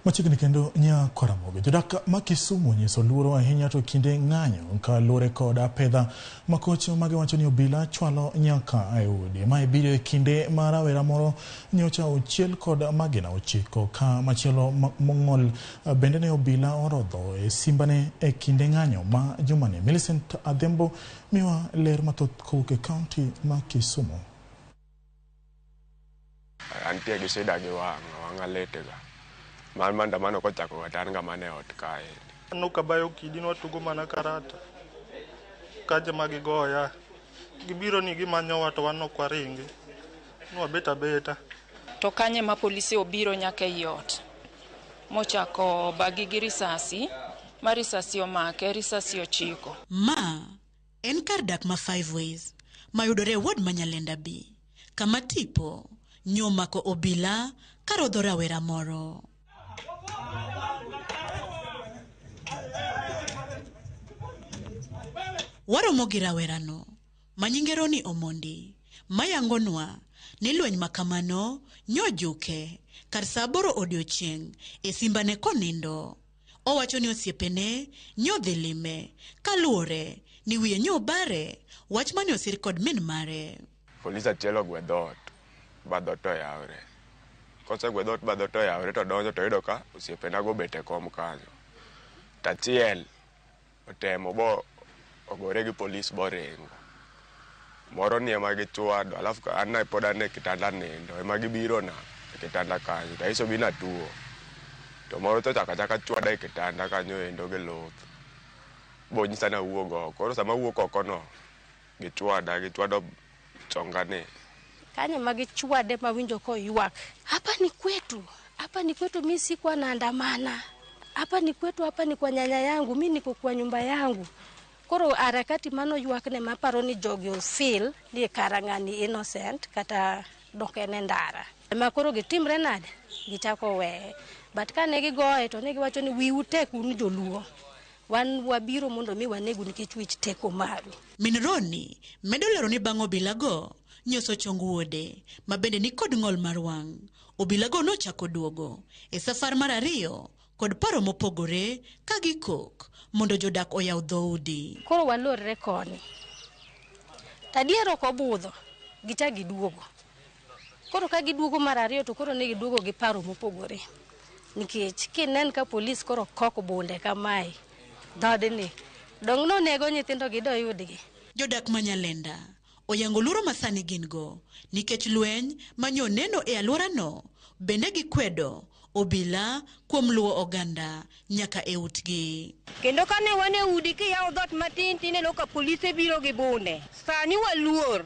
Machiegni kendo Nyakaramogi. Jodak ma Kisumu onyiso luoro ahinya to kinde ng'anyo kaluwore kod apedha makoch magiwacho ni obila chwalo nyaka e udi. Mae biro e kinde ma rawera moro nyocha ochiel kod magina 9 ka machielo mong'ol bende ne obila orodho e simbane e kinde ng'anyo ma jumani. Millicent Adhiambo miwa ler mathoth kowuok e kaunti ma Kisumu. Antie gi shida gi wang'a, wang'a litga. Mar maandamano kochako to an ga mana e ot kae. Nokabayo kidi nwatugo mana karata. Kaje ma gigoya. Gibiro ni gimanyowa to wan ok waringi. Nwabet abeta. To kanye ma polise obiro nyaka ei ot. Mochako bagi gi risasi, ma risasi omake, risasi 9. Ma en kar dak ma Five Ways mayudore e ward ma Nyalenda B, kama tipo nyomako obila karodho rawera moro. Waromo gi rawerano ma nyinge Ronnie Omondi, mayangonwa ni lweny makamano nyojuke kar saa 8 odiochieng' e simbane konindo. Owacho ni osiepene nyodhi lime kaluwore ni wiye nyobare, wach mane osir kod min mare. Polis achiel ogwe dhoot ba dhoot oyawre. Kosegwe dhoot ba dhoot oyawre to donjo to oyudo ka osiepenago obet e kom kanyo. To achiel otemo bo ogore gi polis boringo. Moro ni ema gichwado, alafu an pod an e kitanda nindo, ema gibiro na e kitanda kanyo. To anyisogi ni atuo. To moro to ochako achaka chwada e kitanda kanyo endo gi luth. Bonyisa ni awuog oko. Koro sama awuok oko no, gichwada, gichwado chonga ni. Kanyo ma gichwade mawinjo koywak. Hapa ni kwetu, hapa ni kwetu, mi sikuwa naandamana. Hapa ni kwetu, hapa ni kwa nyanya yangu, mi niko kwa nyumba yangu. Koro harakati mano ywakne maparo ni jogi ofil ni kara ng'ani innocent kata dok en e ndara. Ma koro gitimre nade? Gichako weye. But kane gigoye to ne giwacho ni wiu tek un joluo. Wan wabiro mondo mi wanegu nikech wich teko maru. Min Ronnie medo lero ni bang' obilago nyoso chong wuode ma bende ni kod ng'ol mar wang'. Obilago nochako duogo e safar mar 2 kod paro mopogore ka gikok mondo jodak oyaw dhoudi. Koro walorre koni. Tadier ok obudho, gichak giduogo. Koro ka giduogo mar 2 to koro ne giduogo gi paro mopogore. Nikech kinen ka polis koro kok bunde kamae, dhodni, dong' nonego nyithindo gi doyudgi. Jodak ma Nyalenda oyango luoro ma sani gin go nikech lweny manyo neno e alworano, bende gikwedo obila kuom luwo oganda nyaka e utgi. Kendo kane wan e udi kiyawo dhoot matin tineno ka polise biro gi bunde. Sani waluor,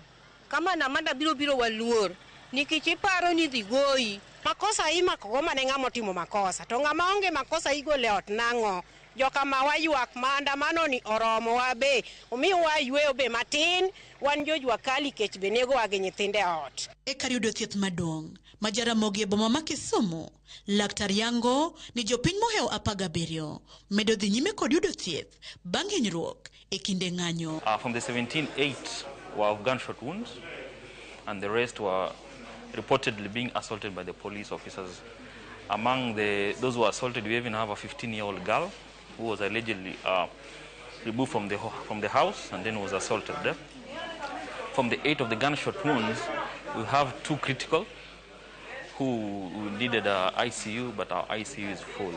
kama Namanda biro waluor nikech iparo ni dhi goyi. Makosa imako go mane ng'ama otimo makosa, to ng'ama onge makosa igolo e ot nang'o? Joka ma waywak maandamano ni oromo wa be, omiwa yweyo be matin, wan jojua kali kech be negowa gi nyithinde ot. E kar yudo thieth maduong' ma Jaramogi e boma ma Kisumu, Laktar yango ni jopiny mohewo 17 medo dhi nyime kod yudo thieth bang' hinyruok e kinde ng'anyo. From the 17, 8 were of gunshot wounds and the rest were reportedly being assaulted by the police officers. Among those who were assaulted, we even have a 15-year-old girl who was allegedly removed from the house and then was assaulted there. From the 8 of the gunshot wounds, we have 2 critical who needed a ICU, but our ICU is full.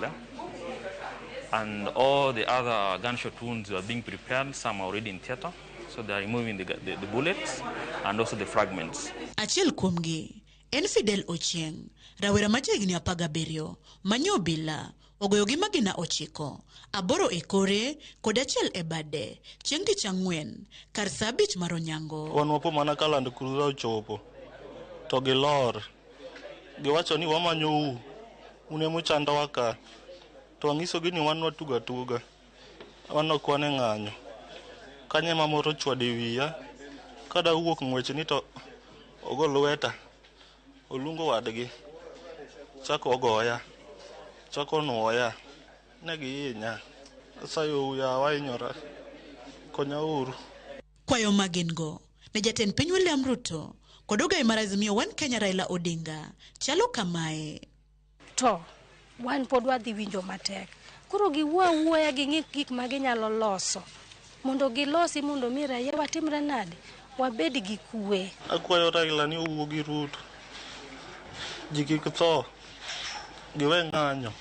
And all the other gunshot wounds are being prepared. Some are already in theater, so they are removing the bullets and also the fragments. Achiel kuomgi en Fidel Ochieng, rawera ma jahigni 17 ma obila ogoyo gi magina 9, 8 e kore kod 1 e bade chieng' tich ang'wen kar saa 5 mar onyango. Wan wapo mana ka Land Cruiser ochopo to gilor, giwacho ni wamanyou, un ema uchandowa ka. To wanyisogi ni wan watugo atuga, wan ok wan e ng'anyo. Kanyo ema moro ochwado e wiya, kada wuok ng'wech ni to ogo lweta, oluongo wadgi, chako ogoya, chako onuoya, ne gihinya. Asayou yawa ahinyora, konyauru. Kwayo ma gin go ne jatend piny William Ruto kod ogai mar Azimio One Kenya Raila Odinga chalo kamae. To Wan pod wadhi winjo matek. Koro giwuo awuoya ging'i gik ma ginyalo loso. Mondo gilosi mondo mi raia watimre nade? Wabed gi kwe. Akwayo Raila ni owuo gi Ruto. Ji kik tho. Giwe ng'anyo.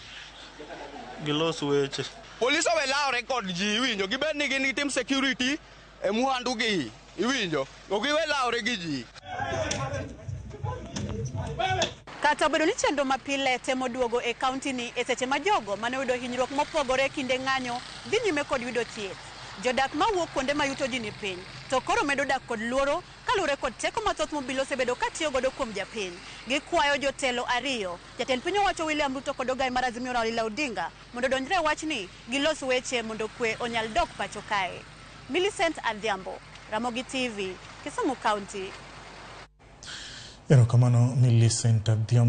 Gilos weche. Polis owe lawre kod ji iwinjo gibed ni gin gitim security e mwandu gi iwinjo ok giwe lawre gi ji. Kata obedo ni chenro mapile temo duogo e kaunti ni e seche ma jogo mane oyudo hinyruok mopogore e kinde ng'anyo dhi nyime kod yudo thieth. Jodak mawuok kuonde ma yuto ji ni piny to koro medo dak kod luoro kaluwore kod teko mathoth mobilo osebedo katiyo godo kuom japiny. Gikwayo jotelo ariyo, jatend piny owacho William Ruto kod ogai mar Azimio Raila Odinga mondo odonjre e wachni gilos weche mondo kwe onyal dok pacho kae. Millicent Adhiambo, Ramogi TV, Kisumu County. Erokamano Millicent Adhiambo.